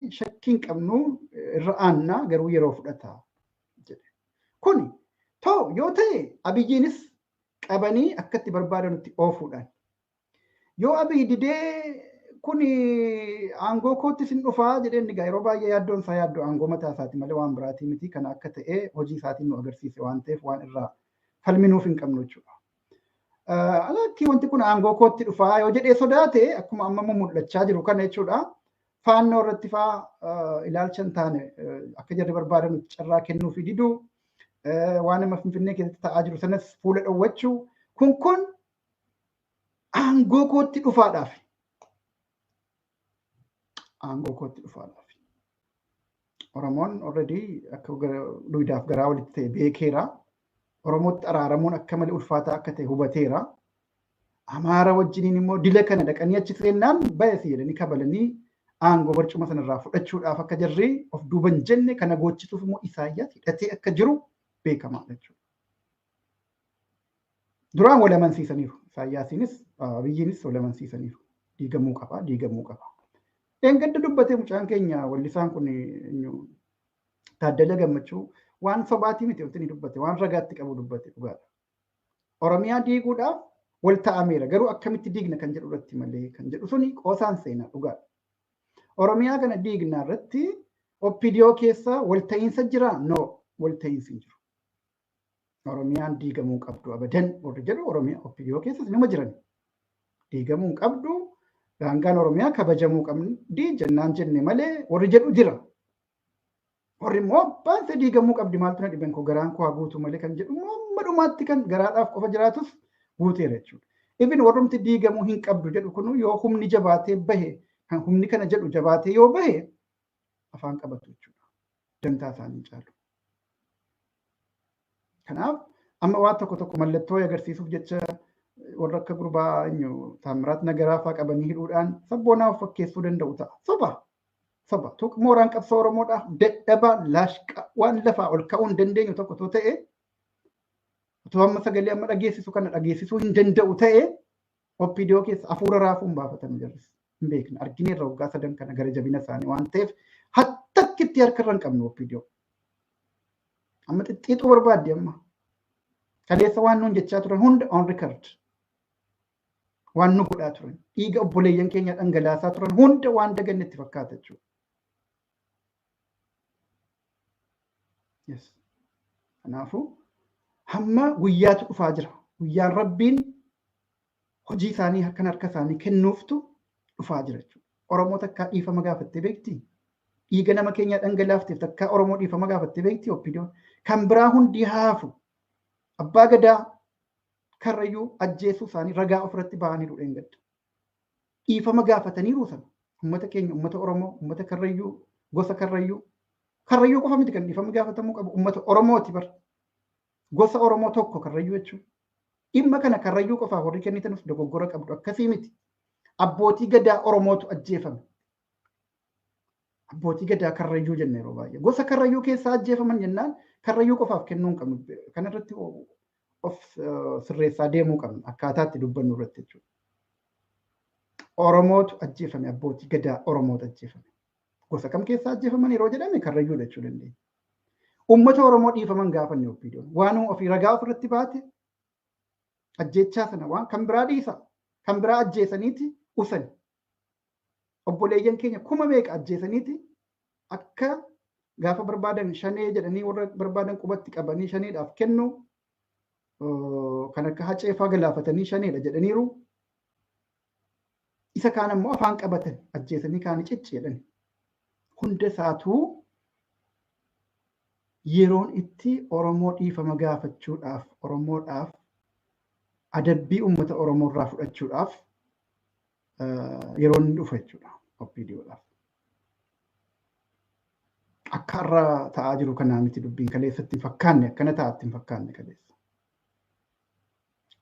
Shakkii hin qabnu, irra aannaa, garuu yeroo fudhata jedhe. Kun too yoo ta'e, Abiyyiinis qabanii akkatti barbaadanutti oofuudhaan. Yoo Abiyyi didee kun aangoo koottis hin dhufaa jedhee, inni yeroo baay'ee yaaddoon isaa yaaddoo aangoo mataa isaati malee waan biraatii miti. Kana akka ta'e hojii isaatiin nu agarsiise waan ta'eef, waan irraa falminuuf hin qabnu jechuudha. Alatti wanti kun aangoo kootti dhufaa yoo jedhee sodaate, akkuma amma mul'achaa jiru kana jechuudha. Faannoo irratti faa ilaalcha hin taane akka jarri barbaadan carraa kennuu fi diduu, waan amma Finfinnee keessatti ta'aa jiru sanas fuula dhowwachuu, kun aangoo kootti dhufaadhaaf. Aangoo kootti dhufaadhaaf. Oromoon already akka duwidaaf garaa walitti ta'e beekeera. Oromootti araaramuun akka malee ulfaataa akka ta'e hubateera. Amaara wajjiniin immoo dila kana dhaqanii achi seennaan bayasi jedhanii kabalanii aangoo barcuma sanarraa fudhachuudhaaf akka jarri of duuban jenne, kana gochisuuf immoo Isaayyaas hidhatee akka jiru beekamaadha jechuudha. Duraan wal amansiisaniiru. Isaayyaasiinis Abiyyiinis wal amansiisaniiru. Diigamuu qaba, diigamuu qaba. Dheengadda dubbatee mucaan keenya wallisaan kun, Taaddala Gammachuu, waan sobaatii miti wanti inni dubbate, waan ragaatti qabu dubbate, dhugaadha. Oromiyaa diiguudhaaf wal ta'ameera, garuu akkamitti diigna kan jedhu irratti malee kan jedhu suni qoosaan seenaa dhugaadha. Oromiyaa kana diignaa irratti OPDO keessa walta'iinsa jira? No, walta'iinsi hin jiru. Oromiyaan diigamuu qabdu abadan warri jedhu Oromiyaa OPDO keessas nima jiran. Diigamuu hin qabdu, daangaan Oromiyaa kabajamuu qabdi jennaan jenne malee warri jedhu jira. Warri immoo abbaan isa diigamuu qabdi, maaltu na dhiben, koo garaan koo haa guutu malee kan jedhu immoo amma dhumaatti kan garaadhaaf qofa jiraatus guuteera jechuudha. Even warrumti diigamuu hin qabdu jedhu kun yoo humni jabaatee bahe, kan humni kana jedhu jabaatee yoo bahe, afaan qabatu jechuudha. Dantaa isaanii caalu. Kanaaf amma waan tokko tokko mallattoo agarsiisuuf jecha warra akka gurbaa eenyu Taammiraat Nagaraa fa'aa qabanii hidhuudhaan sabboonaa of fakkeessuu danda'u ta'a. Soba. Soba. Tuq mooraan qabsoo Oromoodhaa dadhabaa laashqaa waan lafaa ol ka'uu hin dandeenyu tokko otoo ta'e, otoo amma sagalee amma dhageessisu kana dhageessisuu hin danda'u ta'e, OPDO keessa hafuura raafuun baafatan jarris. Hin beekna. Argineerra waggaa 3 kana gara jabina isaanii waan ta'eef hattakkitti harka irra hin qabnu OPDO. Amma xixiixuu barbaaddi amma. Kaleessa waan nuun jechaa turan hunda on record. Waan nu godhaa turan. Dhiiga obboleeyyan keenya dhangalaasaa turan hunda waan daganne itti fakkaata jechuudha. Yes. Kanaafuu hamma guyyaatu dhufaa jira. Guyyaan Rabbiin hojii isaanii harkan harka isaanii kennuuftu dhufaa jira jechuudha. Oromoo takkaa dhiifama gaafattee beektii? Dhiiga nama keenyaa dhangalaafteef takkaa Oromoo dhiifama gaafattee beektii OPDOn? Kan biraa hundi haafu. Abbaa Gadaa Karrayyuu ajjeesuu isaanii ragaa ofirratti ba'aniiru dheengadda. Dhiifama gaafataniiru sana. Uummata keenya, uummata Oromoo, uummata Karrayyuu, gosa Karrayyuu. Karrayyuu qofa miti kan dhiifama gaafatamuu qabu, uummata Oromooti bar. Gosa Oromoo tokko Karrayyuu jechuun. Dhimma kana Karrayyuu qofaaf warri kennitanus dogoggora qabdu, akkasii miti. Abbootii Gadaa Oromootu ajjeefame. Abbootii Gadaa Karrayyuu jenna yeroo baay'ee. Gosa Karrayyuu keessaa ajjeefaman jennaan Karrayyuu qofaaf kennuu hin qabnu. Kanarratti of sirreessaa deemuu qabna akkaataa itti dubbannu irratti jechuudha. Oromootu ajjeefame, abbootii Gadaa Oromootu ajjeefame. Gosa kam keessaa ajjeefaman yeroo jedhame Karrayyuudha jechuu dandeenya. Uummata Oromoo dhiifaman gaafanne OPDOn. Waanuma ofii ragaa ofirratti baate ajjeechaa sana waan kan biraa dhiisa. Kan biraa ajjeesaniiti usani. Obboleeyyan keenya kuma meeqa ajjeesaniiti akka gaafa barbaadan shanee jedhanii warra barbaadan qubatti qabanii shaneedhaaf kennu, kan akka Haceefaa galaafatanii shaneedha jedhaniiru. Isa kaan ammoo afaan qabatan, ajjeesanii kaanii cicci jedhani. Hunda isaatuu yeroon itti Oromoo dhiifama gaafachuudhaaf, Oromoodhaaf adabbii uummata Oromoo irraa fudhachuudhaaf yeroo inni dhufa jechuudha OPDOdhaaf. Akka har'a ta'aa jiru kanaa miti dubbiin, kaleessatti hin fakkaanne, akkana ta'atti hin fakkaanne kaleessa.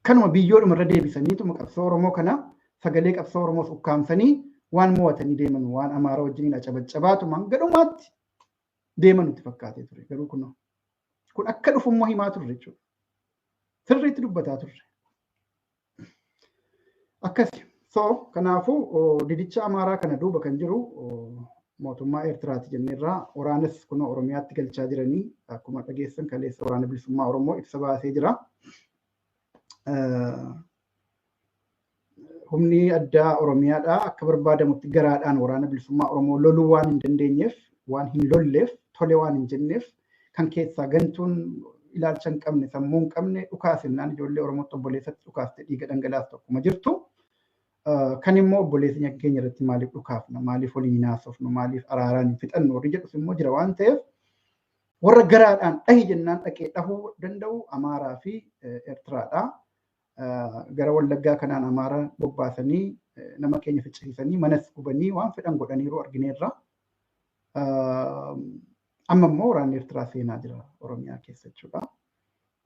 Kanuma biyyoodhuma irra deebisaniituma qabsoo Oromoo kana, sagalee qabsoo Oromoos ukkaamsanii waan mo'atanii deeman, waan Amaara wajjiniin acabaccabaatuma hanga dhumaatti deeman nutti fakkaatee ture. Garuu kunoo kun akka dhufu immoo himaa turre jechuudha. Sirriitti dubbataa turre. Akkasi. So kanaafuu didicha Amaaraa kana duuba kan jiru mootummaa Eertiraati jenneerraa waraanas kun Oromiyaatti galchaa jiranii akkuma dhageessan kaleessa waraana bilisummaa Oromoo ibsa baasee jira. Humni addaa Oromiyaadhaa akka barbaadamutti garaadhaan waraana bilisummaa Oromoo loluu waan hin dandeenyeef, waan hin lolleef, tole waan hin jenneef kan keessaa gantuun ilaalcha hin qabne, sammuu hin qabne dhukaasinnaan ijoollee Oromootti obboleessatti dhukaaste dhiiga dhangalaastu akkuma jirtu. Kan immoo obboleessa keenya irratti maaliif dhukaafna, maaliif waliin haasofnu, maaliif araaraan hin fixannu warri jedhus immoo jira waan ta'eef warra garaadhaan dhahi jennaan dhaqee dhahuu danda'u Amaaraa fi Eertiraadha. Gara Wallaggaa kanaan Amaara bobbaasanii nama keenya ficcisiisanii manas gubanii waan fedhan godhaniiru argineerra. Amma immoo waraanni Eertiraa seenaa jira Oromiyaa keessa jechuudha.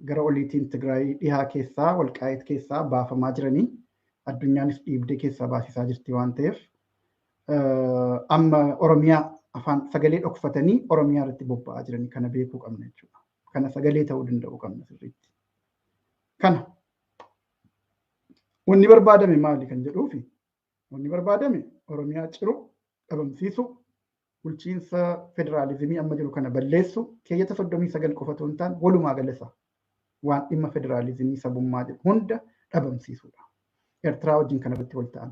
Gara oliitiin Tigraay dhihaa keessaa Walqaayit keessaa baafamaa jiranii addunyaanis dhiibdee keessaa baasisaa jirti waan ta'eef amma Oromiyaa afaan sagalee dhokfatanii Oromiyaa irratti bobba'aa jiranii kana beekuu qabna jechuudha. Kana sagalee ta'uu danda'uu qabna sirriitti. Kana wanni barbaadame maali kan jedhuufi wanni barbaadame Oromiyaa ciru dhabamsiisu bulchiinsa federaalizimii amma jiru kana balleessu keeyyata 39 qofa otoo hin taane walumaa galasa waan dhimma federaalizimii sabummaa jedhu hunda dhabamsiisuudha. Eertiraa wajjin kanarratti wal ta'an.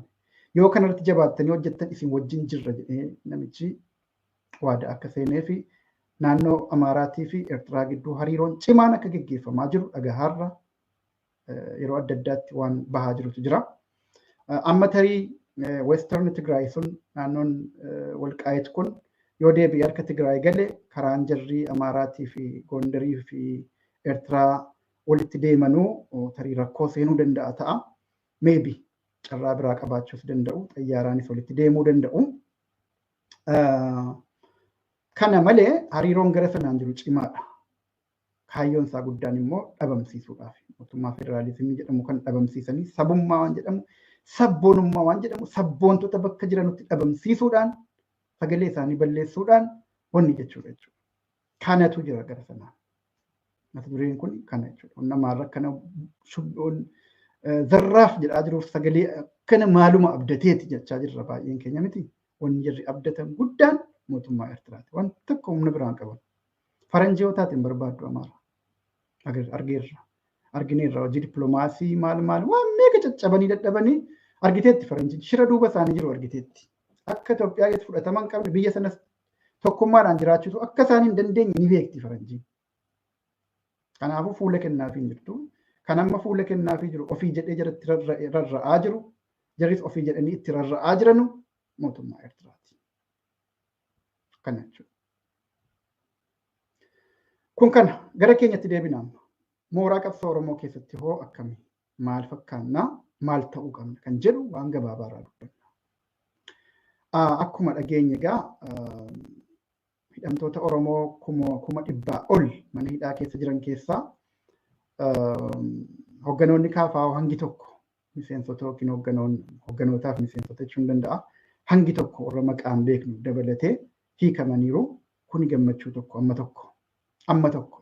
Yoo kanarratti jabaattanii hojjettan isin wajjin jirra jedhee namichi waada akka seenee fi naannoo Amaaraatii fi Eertiraa gidduu hariiroon cimaan akka geggeeffamaa jiru dhagahaarra yeroo adda addaatti waan bahaa jirutu jira. Amma tarii Western Tigraay sun naannoon Walqaayit kun yoo deebi'ee harka Tigraay gale karaan jarrii Amaaraatii fi Gondarii fi Eertiraa walitti deemanuu tarii rakkoo seenuu danda'a ta'a. Maybe carraa biraa qabaachuus danda'u, xayyaaraanis walitti deemuu danda'u. Kana malee hariiroon gara sanaan jiru cimaadha. Kaayyoon isaa guddaan immoo dhabamsiisuudhaaf. Mootummaa federaalizimii jedhamu kan dhabamsiisanii sabummaa waan jedhamu, sabboonummaa waan jedhamu, sabboontota bakka jiranutti dhabamsiisuudhaan sagalee isaanii balleessuudhaan wanni jechuudha jechuudha. Kanatu jira gara sanaan. Mata dureen kun kana jechuudha. Namaarra akkana zarraaf jedhaa jiruuf sagalee akkana maaluma abdateeti jechaa jirra baay'een keenya miti. Wanni jarri abdatan guddaan mootummaa Eertiraati. Waan tokko humna biraan qaban. Faranjiyootaatiin barbaaddu Amaara. Argeerra. Argineerra hojii dippiloomaasii maal maal waan meeqa caccabanii dadhabanii argiteetti faranjiin shira duuba isaanii jiru argiteetti. Akka Itoophiyaa keessatti fudhatama hin qabne biyya sanas tokkummaadhaan jiraachisu akka isaan hin dandeenye ni beekti faranjiin. Kanaafuu fuula kennaafii hin jirtu. Kan amma fuula kennaafii jiru ofii jedhee jaratti rarra'aa jiru. Jarris ofii jedhanii itti rarra'aa jiranu mootummaa Eertiraati. Kana jechuudha. Kun kana gara keenyatti deebina amma. Mooraa qabsoo Oromoo keessatti hoo akkami? Maal fakkaannaa? Maal ta'uu qabna? Kan jedhu waan gabaabaa irraa dubbanna. Akkuma dhageenye egaa hidhamtoota Oromoo 100,000 ol mana hidhaa keessa jiran keessaa hogganoonni KFO hangi tokko miseensota yookiin hogganootaaf miseensota jechuun danda'a. Hangi tokko warra maqaan beeknu dabalatee hiikamaniiru. Kuni gammachuu tokko amma tokko. Amma tokko.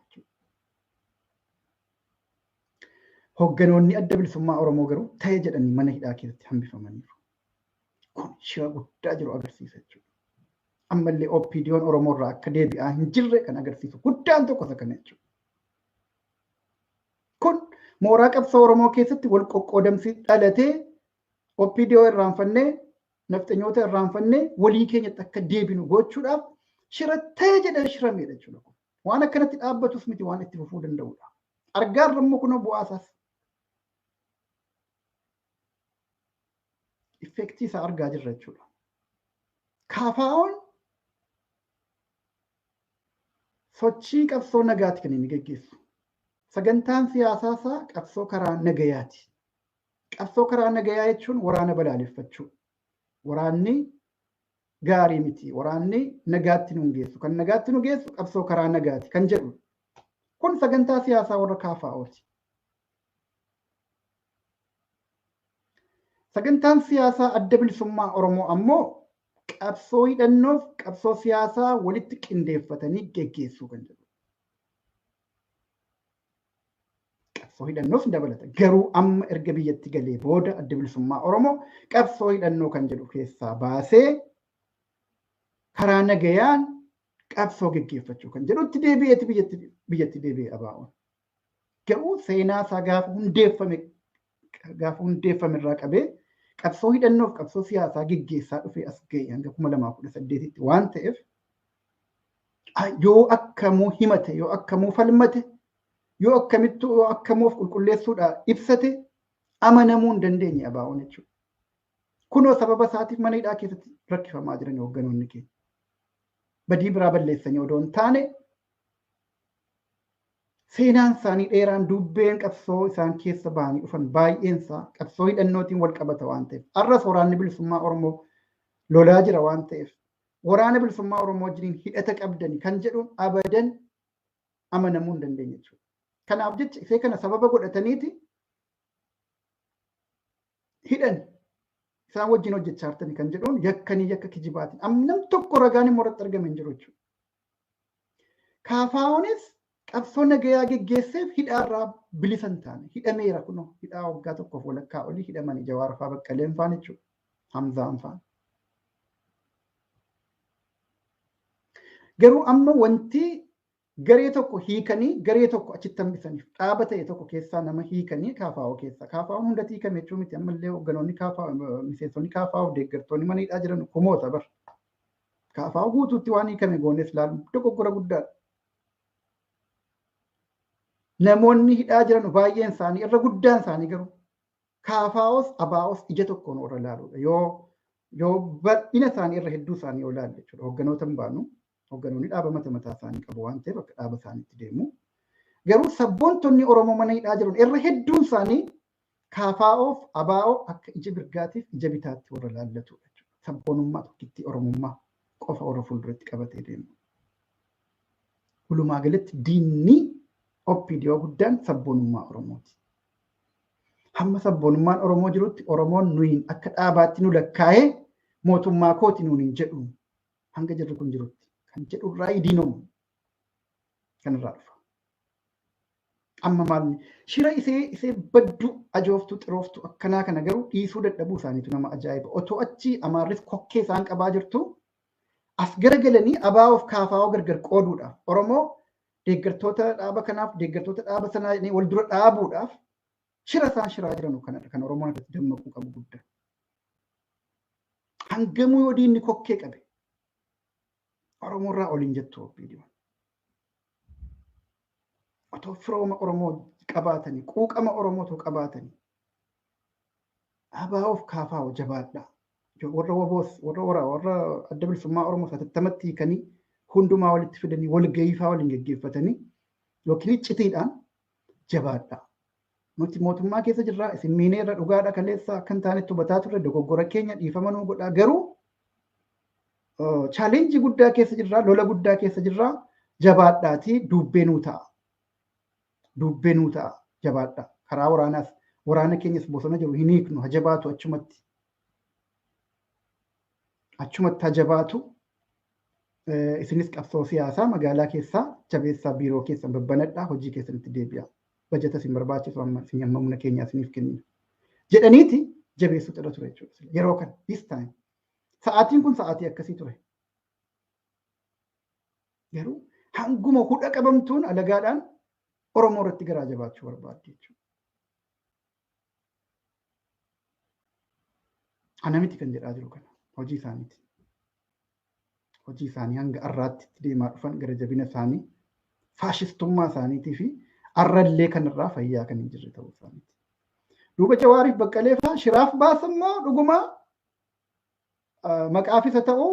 Hogganoonni adda bilisummaa Oromoo garuu ta'e jedhanii mana hidhaa keessatti hambifamaniiru. Kun shira guddaa jiru agarsiisa jechuudha. Ammallee OPDO'n Oromoo irraa akka deebi'aa hin jirre kan agarsiisu guddaan tokko isa kana jechuudha. Kun mooraa qabsoo Oromoo keessatti wal qoqqoodamsi dhalatee OPDO irraanfannee nafxanyoota irraanfannee walii keenyatti akka deebinu gochuudhaaf shira ta'e jedhee shiramedha jechuudha. Waan akkanatti dhaabbatus miti waan itti fufuu danda'udha. Argaarra immoo kunoo bu'aa isaas. Effektii isaa argaa jirra jechuudha. KFO'n sochii qabsoo nagaati kan inni geggeessu. Sagantaan siyaasaa isaa qabsoo karaa nagayaati. Qabsoo karaa nagayaa jechuun waraana balaaleffachuu. Waraanni gaarii miti. Waraanni nagaatti nu geessu. Kan nagaatti nu geessu qabsoo karaa nagaati kan jedhu. Kun sagantaa siyaasaa warra KFO'ti. Sagantaan siyaasaa adda bilisummaa Oromoo ammoo qabsoo hidhannoof qabsoo siyaasaa walitti qindeeffatanii geggeessuu kan jedhu. Qabsoo hidhannoof dabalata. Garuu amma erga biyyatti galee booda adda bilisummaa Oromoo qabsoo hidhannoo kan jedhu keessaa baasee Karaa nagayaan qabsoo geggeeffachuu kan jedhutti deebi'eeti biyyatti deebi'e ABO'n. Garuu seenaa isaa gaafa hundeeffame irraa qabee qabsoo hidhannoof qabsoo siyaasaa geggeessaa dhufee as ga'e hanga 2018tti waan ta'eef, yoo akkamuu himate, yoo akkamuu falmate, yoo akkamittuu, yoo akkamuu of qulqulleessuudhaa ibsate, amanamuu hin dandeenye ABO'n jechuudha. Kunoo sababa isaatiif mana hidhaa keessatti rakkifamaa jiran hoogganoonni keenya. Badii biraa balleessanii odoo hin taane, seenaan isaanii dheeraan, dubbeen qabsoo isaan keessa bahanii dhufan baay'een isaa qabsoo hidhannootiin wal qabata waan ta'eef, arras Waraanni Bilisummaa Oromoo lolaa jira waan ta'eef, Waraana Bilisummaa Oromoo wajjiniin hidhata qabdani kan jedhuun abadan amanamuu hin dandeenye jechuudha. Kanaaf jecha isee kana sababa godhataniiti hidhan, isaan wajjin hojjechaa jirtani kan jedhuun yakkanii, yakka kijibaatiin. Amma nam tokko ragaan immoo irratti argame hin jiru jechuudha. KFO'nis qabsoo nagayaa geggeesseef hidhaarraa bilisa hin taane, hidhameera. Kunoo hidhaa waggaa tokkoof walakkaa olii hidhamanii Jawaar fa'aa, Baqqaleen fa'aan jechuudha. Hamzaan fa'aan. Garuu amma wanti garee tokko hiikanii garee tokko achitti hambisaniif, dhaaba ta'e tokko keessaa nama hiikanii, KFO keessaa. KFO'n hundatti hiikame jechuu miti. Ammallee hoogganoonni KFO, miseensonni KFO, deeggartoonni mana hidhaa jiran kumoota bar. KFO guutuutti waan hiikame goones ilaalu dogoggora guddaadha. Namoonni hidhaa jiran baay'een isaanii, irra guddaan isaanii garuu KFOs ABOs ija tokkoon warra ilaaluudha. Yoo bal'ina isaanii, irra hedduu isaanii yoo ilaalle jechuudha. Hoogganoota hin baanu. Hoogganoonni dhaaba mata mataa isaanii qabu waan ta'eef akka dhaaba isaaniitti deemu. Garuu sabboontonni Oromoo mana hidhaa jiran irra hedduun isaanii KFOf ABO akka ija mirgaatiif ija bitaatti warra laallatudha jechuudha. Sabboonummaa tokkittii Oromummaa qofa warra fuulduratti qabatee deemu. Walumaa galatti diinni OPDO guddaan sabboonummaa Oromooti. Hamma sabboonummaan Oromoo jirutti, Oromoon nuyin akka dhaabaatti nu lakkaa'ee mootummaa kooti nuun hin jedhu hanga jirri kun jirutti kan jedhu irraa diinomu kanarraa dhufa. Amma maalni shira isee badduu, ajooftuu, xirooftuu akkanaa kana garuu dhiisuu dadhabuu isaaniitu nama ajaa'iba. Otoo achi Amaarris kokkee isaan qabaa jirtu, as garagalanii ABOf KFO gargar qooduudhaaf, Oromoo deeggartoota dhaaba kanaaf deeggartoota dhaaba sanaa wal dura dhaabuudhaaf shira isaan shiraa jiran kanadha kan Oromoon irratti dammaquu qabu guddaa. Hangamuu yoo diinni kokkee qabe Oromoo irraa oliin jettu OPDOn. Otoo firooma Oromoo qabaatanii, quuqama Oromoo otoo qabaatanii, ABOf KFO jabaadhaa. Warra WBOs, warra Adda Bilisummaa Oromoo satattamatti hiikanii hundumaa walitti fidanii walgahii fa'aa waliin geggeeffatanii yookiin iccitiidhaan jabaadhaa. Nuti mootummaa keessa jirraa, isin miineerra, dhugaadha, kaleessa akka hin taanetti hubataa turre, dogoggora keenya dhiifama nuu godhaa, garuu challenge guddaa keessa jirraa, lola guddaa keessa jirraa, jabaadhaatii dubbee nuu ta'a. Dubbee nuu ta'a, jabaadhaa. Karaa waraanaas waraana keenyas bosona jiru hin hiiknu, hajabaatu achumatti. Achumatti hajabaatu, isinis qabsoo siyaasaa magaalaa keessaa jabeessaa, biiroo keessan babbanadhaa, hojii keessanitti deebi'a. Bajata isin barbaachisu amma isin amma humna keenyaa isiniif kennina. Jedhaniiti jabeessuutu irra ture jechuudha. Yeroo kana, this time. Sa'aatiin kun sa'aatii akkasii ture. Garuu hanguma hudha qabamtuun alagaadhaan Oromoo irratti garaa jabaachuu barbaaddi jechuudha. Ana miti kan jedhaa jiru kana, hojii isaaniiti. Hojii isaanii hanga har'aatti itti deemaa dhufan, gara jabina isaanii, faashistummaa isaaniitii fi arrallee kanarraa fayyaa kan hin jirre ta'uu isaaniiti. Duuba Jawaariif Baqqalee fa'aa shiraaf baasammoo dhugumaa maqaafis haa ta'u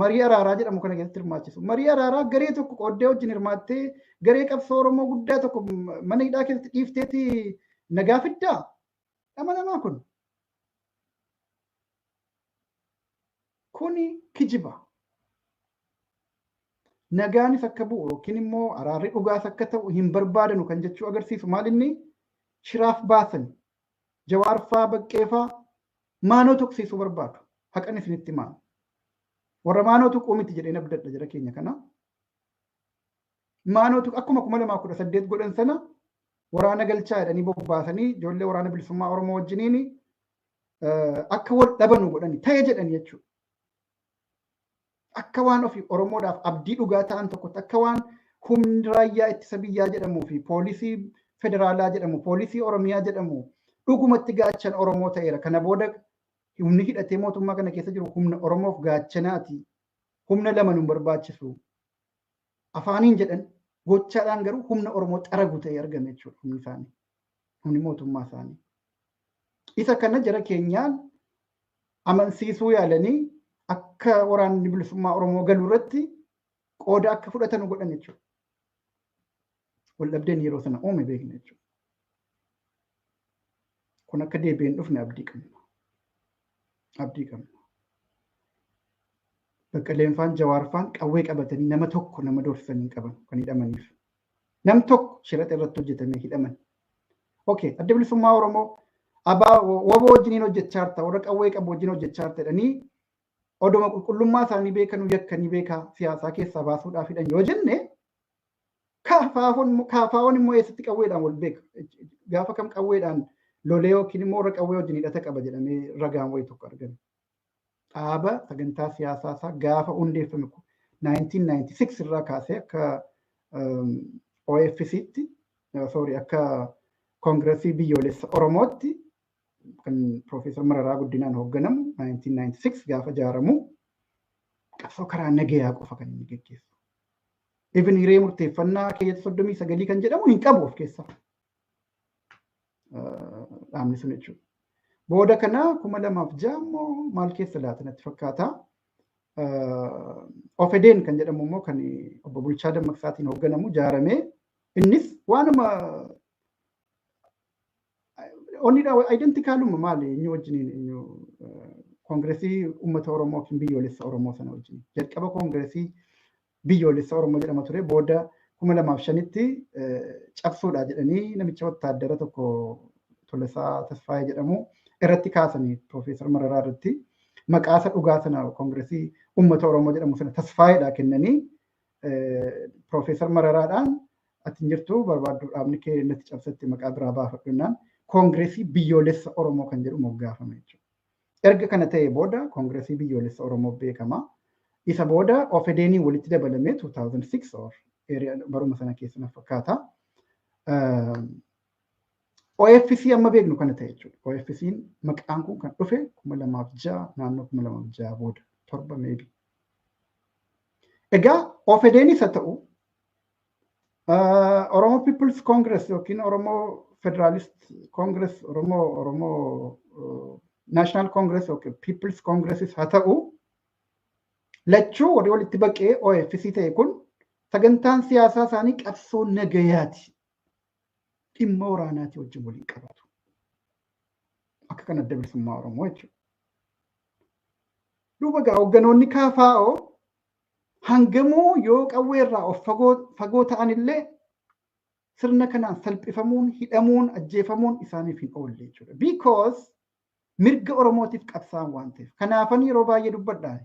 marii araaraa jedhamu kana keessatti hirmaachisu. Marii araaraa garee tokko qooddee wajjin hirmaattee, garee qabsoo Oromoo guddaa tokko mana hidhaa keessatti dhiifteeti nagaa fiddaa? Dhama namaa kun. Kuni kijiba. Nagaanis akka bu'u yookiin immoo araarri dhugaas akka ta'u hin barbaadanu kan jechuu agarsiisu. Maal inni shiraaf baasan? Jawaarfaa, Baqqeefaa maanoo tuqsiisuu barbaadu. Haqan isinitti maal? Warra maanoo tuquu miti jedheen abdadha jara keenya kana. Maanoo tuq akkuma 2018 godhan sana waraana galchaa jedhanii bobbaasanii ijoollee Waraana Bilisummaa Oromoo wajjiniin akka wal dhabanu godhani ta'e jedhani jechuudha. Akka waan ofii Oromoodhaaf abdii dhugaa ta'an tokkotti, akka waan humni raayyaa ittisa biyyaa jedhamuu fi poolisii federaalaa jedhamu, poolisii Oromiyaa jedhamu dhugumatti gaachan Oromoo ta'eera. Kana booda humni hidhatee mootummaa kana keessa jiru humna Oromoof gaachanaati. Humna lama nu barbaachisu. Afaaniin jedhan, gochaadhaan garuu humna Oromoo xaragu ta'ee argame jechuudha humni isaanii. Humni mootummaa isaanii. Isa kana jara keenyaan amansiisuu yaalanii akka waraanni bilisummaa Oromoo galu irratti qooda akka fudhatan godhan jechuudha. Waldhabdeen yeroo sana uume beekna jechuudha. Kun akka deebi'ee hin dhufne abdii qabna. Abdii qabna. Baqqaleen faan, Jawaar faan qawwee qabatanii nama tokko nama doorsisanii qaban kan hidhamaniif. Nam tokko shiraxa irratti hojjetamee hidhaman. Okay, Adda Bilisummaa Oromoo abaa WBO wajjiniin hojjechaa jirta, warra qawwee qabu wajjin hojjechaa jirta jedhanii oduma qulqullummaa isaanii beekanuu yakkanii beekaa siyaasaa keessaa baasuudhaaf hidhan yoo jenne, KFO'n immoo eessatti qawweedhaan wal beeka? Gaafa kam qawweedhaan lolee yookiin immoo warra qawwee wajjin hidhata qaba jedhamee ragaan wayii tokko argame? Dhaaba sagantaa siyaasaa isaa gaafa hundeeffame 1996 irraa kaasee akka OFCtti, sorry, akka Koongiresii Biyyoolessa Oromootti kan Piroofeesar Mararaa Guddinaan hoogganamu 1996 gaafa ijaaramu qabsoo karaa nagayaa qofa kan inni geggeessu. Even hiree murteeffannaa keeyyata 39 kan jedhamu hin qabu of keessaa. Dhaabni sun jechuudha. Booda kana 2006 immoo maal keessa laata natti fakkaata. OFD'n kan jedhamu immoo kan obbo Bulchaa Dammaqsaatiin hoogganamu ijaaramee, innis waanuma onni identical uma maali inni wajjiniin eenyu, Koongiresii Uummata Oromoo yookiin Biyyoolessa Oromoo sana wajjin. Jalqaba Koongiresii Biyyoolessa Oromoo jedhama ture, booda 2005tti cabsuudha jedhanii namicha wattaaddara tokko Tolasaa Tasfaayee jedhamu irratti kaasanii, Piroofeesar Mararaa irratti maqaa isa dhugaa sana Koongiresii Uummata Oromoo jedhamu sana Tasfaayeedha kennanii, Piroofeesar Mararaadhaan ati hin jirtu, barbaaddu dhaabni kee natti cabsatti, maqaa biraa baafadhu jennaan Koongiresii Biyyoolessa Oromoo kan jedhu moggaafame jechuudha. Erga kana ta'ee booda Koongiresii Biyyoolessa Oromoo beekama. Isa booda OFD'n walitti dabalamee 2006 or baruma sana keessa na fakkaata. OFC amma beeknu kana ta'e jechuudha. OFC'n maqaan kun kan dhufe 2006, naannoo 2006 booda, 7 maybe. Egaa OFD'nis haa ta'u, Oromo People's Congress yookiin Oromo Federalist Congress, Oromo National Congress yookiin People's Congresses haa ta'u, lachuu warri walitti baqee OFC ta'e kun sagantaan siyaasaa isaanii qabsoo nagayaati. Dhimma waraanaati wajjin waliin qabatu. Akka kan Adda Bilisummaa Oromoo jechuudha. Duuba egaa hoogganoonni KFO hangamuu yoo qawwee irraa of fagoo ta'anillee sirna kanaan salphifamuun, hidhamuun, ajjeefamuun isaaniif hin oolle jechuudha. Because mirga Oromootiif qabsaa'an waan ta'eef. Kanaafan yeroo baay'ee dubbadhaa.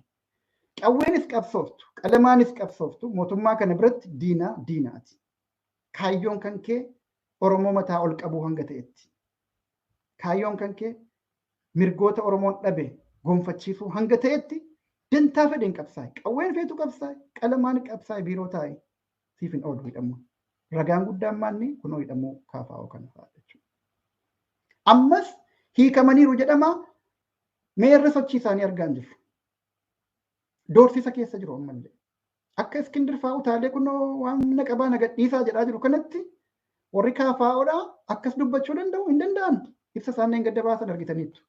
Qawweenis qabsooftu, qalamaanis qabsooftu, mootummaa kana biratti diinaa diinaati. Kaayyoon kan kee Oromoo mataa ol qabuu hanga ta'etti. Kaayyoon kan kee mirgoota Oromoon dhabe gonfachiisuu hanga ta'etti dantaa fedheen qabsaa'e. Qawween feetu qabsaa'e, qalamaan qabsaa'e, biiroo taa'e, siif hin oolu hidhamuun. Ragaan guddaan maanni kunoo hidhamuu KFO kana fa'a jechuudha. Ammas hiikamaniiru jedhama, meerra sochii isaanii argaa hin jirru. Doorsisa keessa jiru ammallee. Akka Iskindir fa'aa utaalee kunoo waan na qabaa na gadhiisaa jedhaa jiru kanatti warri KFOdhaa akkas dubbachuu danda'u hin danda'an. Ibsa isaanii gadda baasan argitaniittu.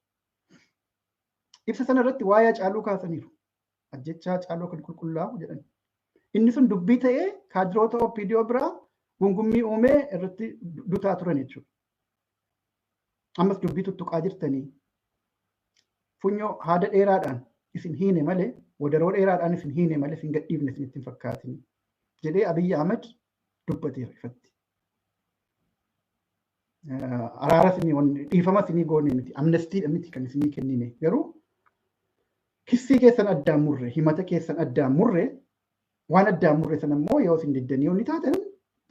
Ibsa sana irratti waa'ee Hacaaluu kaasaniiru. Ajjechaa Hacaaluu kan qulqullaa'u jedhan. Inni sun dubbii ta'ee kaadiroota OPDO biraa gungummii uumee irratti dutaa turan jechuudha. Ammas dubbii tuttuqaa jirtanii, funyoo haada dheeraadhaan isin hiine malee, wadaroo dheeraadhaan isin hiine malee isin gadhiifne isinitti hin fakkaatin jedhee Abiyyi Ahmed dubbateera ifatti. Araara isinii, dhiifama isinii goone miti, amnestiidha miti kan isinii kennine, garuu kissii keessan addaan murre, himata keessan addaan murre, waan addaan murre sana immoo yoo isin diddanii yoo taatan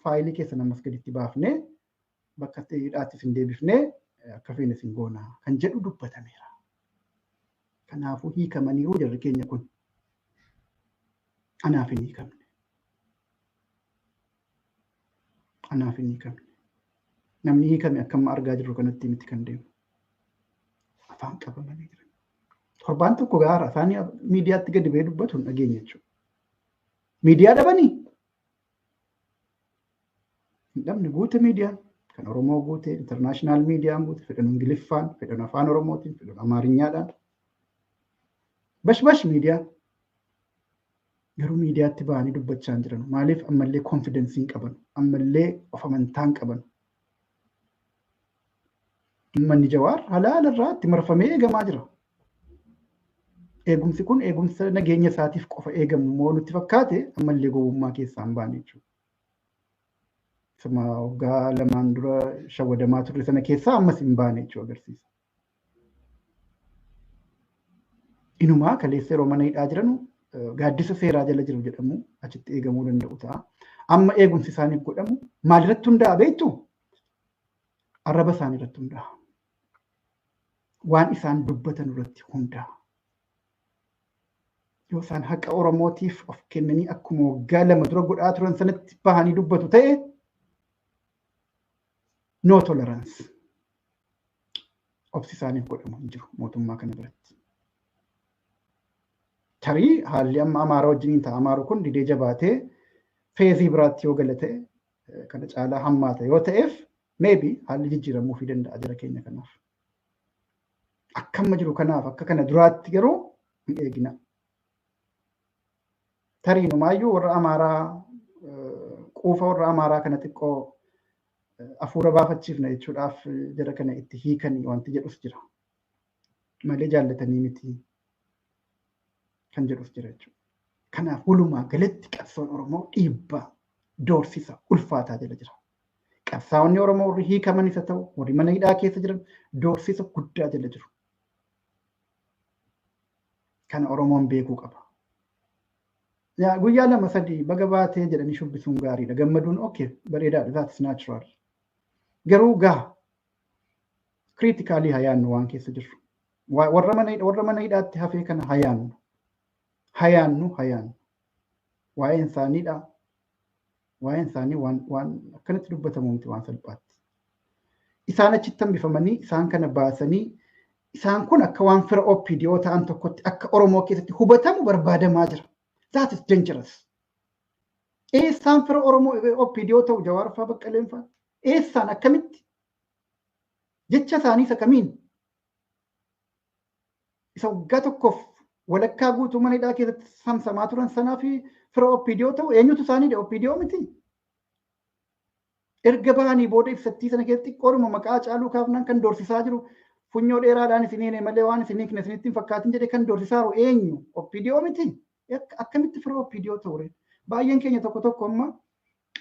faayilii keessan ammas gaditti baafnee bakka hidhaatti isin deebifnee akka feene isin goona kan jedhu dubbatameera. Kanaafuu hiikamaniiru jarri keenya kun. Anaaf hin hiikamne. Anaaf hin hiikamne. Namni hiikame akka amma argaa jirru kanatti miti kan deemu. Afaan qabamanii jiran. Torbaan tokko gaara afaan miidiyaatti gadi ba'ee dubbatu hin dhageenye jechuudha. Miidiyaa dhabanii? Hin dhabne guute miidiyaan. Kan Oromoo guute, international miidiyaan guute, fedhan Ingiliffaan, fedhan afaan Oromootiin, fedhan Amaarinyaadhaan. Bash bash miidiyaan. Garuu miidiyaatti ba'anii dubbachaa hin jiran. Maaliif? Ammallee confidence hin qaban? Ammallee of amantaa hin qaban. Uummanni Jawaar halaala irraa itti marfamee eegamaa jira. Eegumsi kun eegumsa nageenya isaatiif qofa eegamu moo nutti fakkaate ammallee gowwummaa keessaa hin baane jechuudha. Isuma waggaa 2n dura shawwadamaa turre sana keessaa ammas hin baane jechuu agarsiisa. Inumaa kaleessa yeroo mana hidhaa jiranu gaaddisa seeraa jala jiru jedhamu achitti eegamuu danda'u ta'a. Amma eegumsi isaaniif godhamu maalirratti hundaa'a beektu? Arraba isaanii irratti hundaa'a. Waan isaan dubbatan irratti hundaa'a. Yoo isaan haqa Oromootiif of kennanii akkuma waggaa 2 dura godhaa turan sanatti bahanii dubbatu ta'e, no tolerance. Obsi isaaniif godhamu hin jiru mootummaa kana biratti. Tarii haalli amma Amaara wajjiniin ta'a Amaaru kun didee jabaatee phase biraatti yoo gala ta'e, kana caalaa hammaata yoo ta'eef, maybe haalli jijjiiramuufii danda'a jira keenya kanaaf. Akka amma jiru kanaaf akka kana duraatti garuu hin eegina. Tarii numaayyuu warra Amaaraa quufa warra Amaaraa kana xiqqoo hafuura baafachiifna jechuudhaaf jara kana itti hiikanii wanti jedhus jira. Malee jaallatanii miti kan jedhus jira jechuudha. Kanaaf walumaa galatti qabsoon Oromoo dhiibbaa doorsisa ulfaataa jala jira. Qabsaa'onni Oromoo warri hiikaman isa ta'u warri mana hidhaa keessa jiran doorsisa guddaa jala jiru. Kana Oromoon beekuu qaba. Guyyaa 2 3 baga baatee jedhanii shubbisuun gaariidha. Gammaduun okay, bareedaadha. That is natural. Garuu gaa critically hayaannu waan keessa jirru. Warra mana hidhaatti hafee kana hayaannu. Hayaannu, hayaannu. Waa'een isaaniidha. Waa'een isaanii waan akkanatti dubbatamu miti waan salphaatti. Isaan achitti hambifamanii isaan kana baasanii isaan kun akka waan fira OPDO ta'an tokkotti akka Oromoo keessatti hubatamu barbaadamaa jira. That is dangerous. Eessaan fira Oromoo OPDO ta'u Jawaar fa'aa, Baqqaleen fa'aa? Eessaan, akkamitti? Jecha isaanii isa kamiin? Isa waggaa tokkoof walakkaa guutuu mana hidhaa keessatti samsamaa turan sanaa fi fira OPDO ta'u eenyutu isaaniidha? OPDO miti. Erga bahanii booda ibsattii sana keessatti xiqqoodhuma maqaa caaluu kaafnaan kan doorsisaa jiru, funyoo dheeraadhaan isin hiine malee waan isin hiikne isinitti hin fakkaatin jedhee kan doorsisaa jiru eenyu? OPDO miti. Akkamitti fira OPDO ta'u ree? Baay'een keenya tokko tokko amma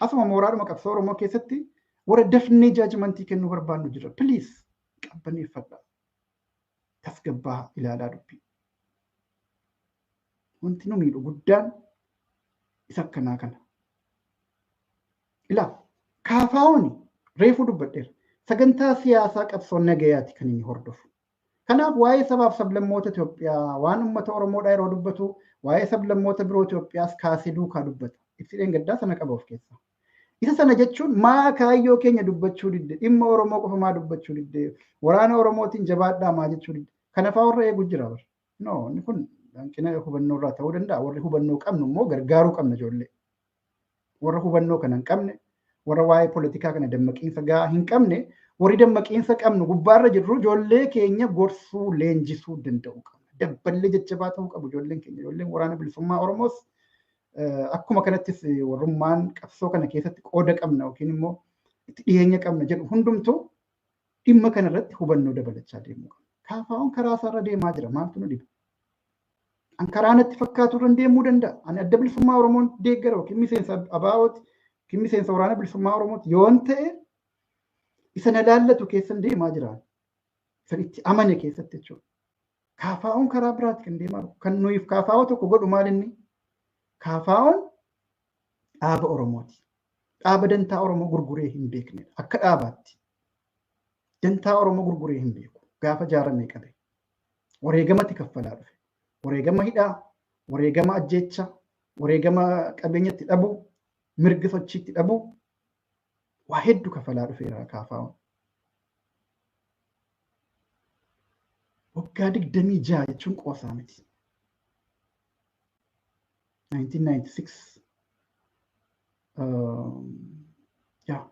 asuma mooraadhuma qabsoo Oromoo keessatti warra dafnee judgment kennuu barbaannu jira. Please, qabbaneeffadha. Tasgabbaa ilaalaa dubbii. Wanti nu miidhu guddaan isa akkanaa kana. Ilaa, kaafaa'oon reefuu dubbadheera. Sagantaa siyaasaa qabsoo nagayaati kan inni hordofu. Kanaaf waa'ee sabaaf sablammoota Itoophiyaa, waan uummata Oromoodhaa yeroo dubbatu, waa'ee sablammoota biroo Itoophiyaas kaasee duukaa dubbata. Ibsi dheengaddaa sana qaba of keessaa. Isa sana jechuun maa kaayyoo keenya dubbachuu didde, dhimma Oromoo qofa maa dubbachuu didde, waraana Oromootiin jabaadhaa maa jechuu didde? Kana fa'aa warra eegu jira bara. No, inni kun hanqina hubannoo irraa ta'uu danda'a. Warri hubannoo qabnu immoo gargaaruu qabna ijoollee. Warra hubannoo kana hin qabne, warra waa'ee poolitikaa kana dammaqiinsa gahaa hin qabne, warri dammaqiinsa qabnu gubbaarra jirru ijoollee keenya gorsuu, leenjisuu danda'u qabna. Dabballee jajjabaa ta'uu qabu ijoolleen keenya. Ijoolleen waraana bilisummaa Oromoos akkuma kanattis warrummaan qabsoo kana keessatti qooda qabna yookiin immoo itti dhiyeenya qabna jedhu hundumtuu dhimma kana irratti hubannoo dabalachaa deemuu qabna. Kaafaa'oon karaa isaarra deemaa jira. Maaltu nu dhiba? An karaa natti fakkaatu irra deemuu danda'a. Ani adda bilisummaa Oromoon deeggara yookiin miseensa ABO'ti yookiin miseensa waraana bilisummaa Oromooti yoon ta'e, isa na laallatu keessan deemaa jira. Isa itti amane keessatti jechuudha. Kaafaa'oon karaa biraatti kan deemaa jiru. Kan nuyiif kaafaa'oo tokko godhu maal inni? Kaafaa'oon dhaaba Oromooti. Dhaaba dantaa Oromoo gurguree hin beeknedha. Akka dhaabaatti. Dantaa Oromoo gurguree hin beeku. Gaafa jaaramee qabe. Wareegamatti kaffalaa dhufe. Wareegama hidhaa, wareegama ajjeecha, wareegama qabeenyatti dhabuu, mirga sochiitti dhabuu waa hedduu kafalaa dhufeera KFO'n. Waggaa 26 jechuun qoosaa miti. 1996 yaa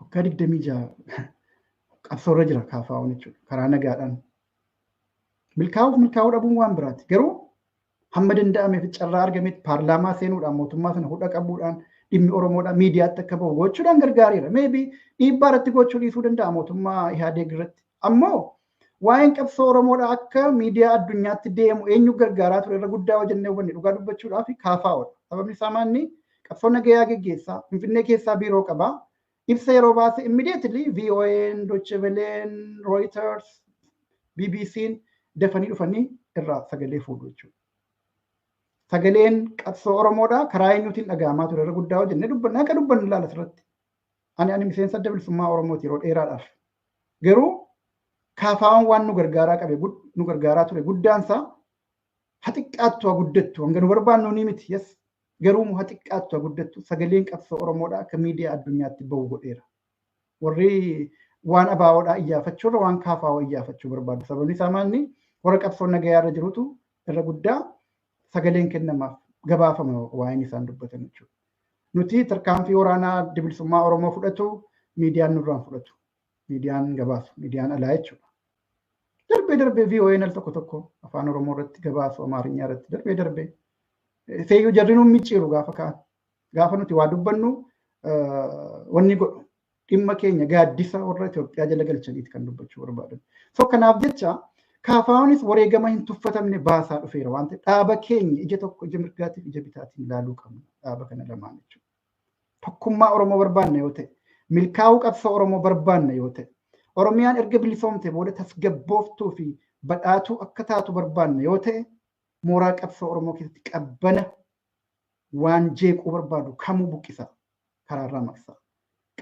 waggaa 26 qabsoorra jira KFO'n jechuudha karaa nagaadhaan. Milkaa'uuf milkaa'uu dhabuun waan biraati. Garuu hamma danda'ameef carraa argametti paarlaamaa seenuudhaan mootummaa sana hudha qabuudhaan dhimmi Oromoodhaan miidiyaatti akka bahu gochuudhaan gargaareera. Maybe dhiibbaa irratti gochuu dhiisuu danda'a mootummaa Ihaadeeg irratti. Ammoo waa'een qabsoo Oromoodhaa akka miidiyaa addunyaatti deemu eenyu gargaaraa ture irra guddaa hojjennee hubanne dhugaa dubbachuudhaaf KFO'dha. Sababni isaa maanni qabsoo nagayaa geggeessaa Finfinnee keessaa biiroo qabaa. Ibsa yeroo baase immediately VOA'n, Deutsche Welle'n, Reuters, BBC'n dafanii dhufanii irraa sagalee fuudhu jechuudha. Sagaleen qabsoo Oromoodhaa karaa eenyuutiin dhaga'amaa ture irra guddaa hojjennee dubbanna akka dubbannu ilaala asirratti. Ani miseensa adda bilisummaa Oromooti yeroo dheeraadhaaf. Garuu KFO'n waan nu gargaaraa qabe nu gargaaraa ture guddaansaa haa xiqqaattu haa guddattu hanga nu barbaannu ni miti. Yes. Garuu haa xiqqaattu haa guddattu sagaleen qabsoo Oromoodhaa akka miidiyaa addunyaatti bahu godheera. Warri waan ABO'dhaa iyyaafachuurra waan KFO iyyaafachuu barbaadu. Sababni isaa maalni warra qabsoo nagayaa irra jirutu irra guddaa sagaleen kennamaaf gabaafama waa'een isaan dubbatan jechuudha. Nuti tarkaanfii waraanaa adda bilisummaa Oromoo fudhatu miidiyaan nurraan fudhatu. Miidiyaan gabaasu, miidiyaan alaa jechuudha. Darbee darbee VOA'n al tokko tokko afaan Oromoo irratti gabaasu, Amaarinyaa irratti darbee darbee. Seeyyuu jarri nuun micciiru gaafa ka'an. Gaafa nuti waa dubbannu wanni godhu dhimma keenya gaaddisa warra Itoophiyaa jala galchaniiti kan dubbachuu barbaadan. So kanaaf jecha KFO'nis wareegama hin tuffatamne baasaa dhufeera waan ta'eef dhaaba keenya ija tokko ija mirgaatiif ija bitaatiin ilaaluu qabna dhaaba kana lamaan jechuudha. Tokkummaa Oromoo barbaanna yoo ta'e, milkaa'uu qabsoo Oromoo barbaanna yoo ta'e, Oromiyaan erga bilisoomte booda tasgabbooftuu fi badhaatuu akka taatu barbaanna yoo ta'e, mooraa qabsoo Oromoo keessatti qabbana waan jeequu barbaadu kamuu buqqisa karaarraa maqsa.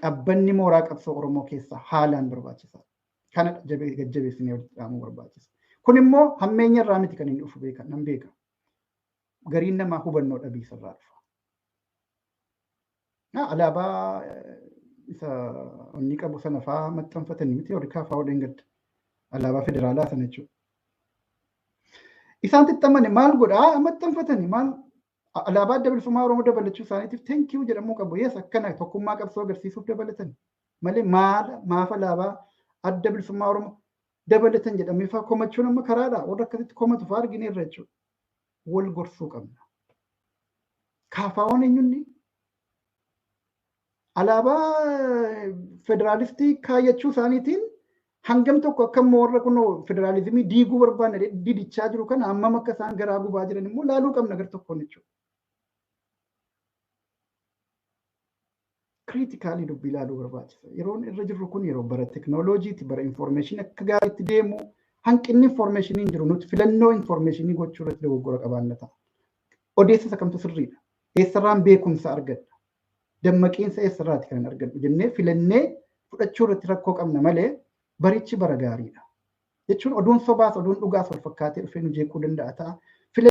Qabbanni mooraa qabsoo Oromoo keessa haalaan barbaachisaa. Kana gajjabeessinee walitti dhaamuu barbaachisa. Kun immoo hammeenya irraa miti kan inni dhufu beeka nan beeka. Gariin namaa hubannoo dhabiisa irraa dhufa. Alaabaa isa inni qabu sana fa'aa maxxanfatanii miti warri KFO dheengadda. Alaabaa federaalaa sana jechuudha. Isaan xixxamane maal godhaa maxxanfatanii maal alaabaa adda bilisummaa Oromoo dabalachuu isaaniitiif thank you jedhamuu qabu. Yes akkana tokkummaa qabsoo agarsiisuuf dabalatan malee maal maaf alaabaa adda bilisummaa Oromoo dabalatan jedhamee fa'aa komachuun amma karaadha. Warra akkasitti komatu fa'aa argineerra jechuudha. Wal gorsuu qabna. KFO'n eenyunni alaabaa federaalistii kaayyachuu isaaniitiin hangam tokko akka immoo warra kunoo federaalizimii diiguu barbaanne didichaa jiru kana hammam akka isaan garaa gubaa jiran immoo laaluu qabna gar tokkoon jechuudha. Critically dubbii ilaaluu barbaachisa. Yeroon irra jirru kun yeroo bara teknooloojiiti, bara information akka gaariitti deemu hanqinni informationii hin jiru. Nuti filannoo informationii gochuu irratti dogoggora qabaanna ta'a. Odeessa isa kamtu sirriidha? Eessarraan beekumsa argadha? Dammaqiinsa eessarraati kan argadhu jennee filannee fudhachuu irratti rakkoo qabna malee barichi bara gaariidha. Jechuun oduun sobaas oduun dhugaas wal fakkaatee dhufee nu jeequu danda'a ta'a.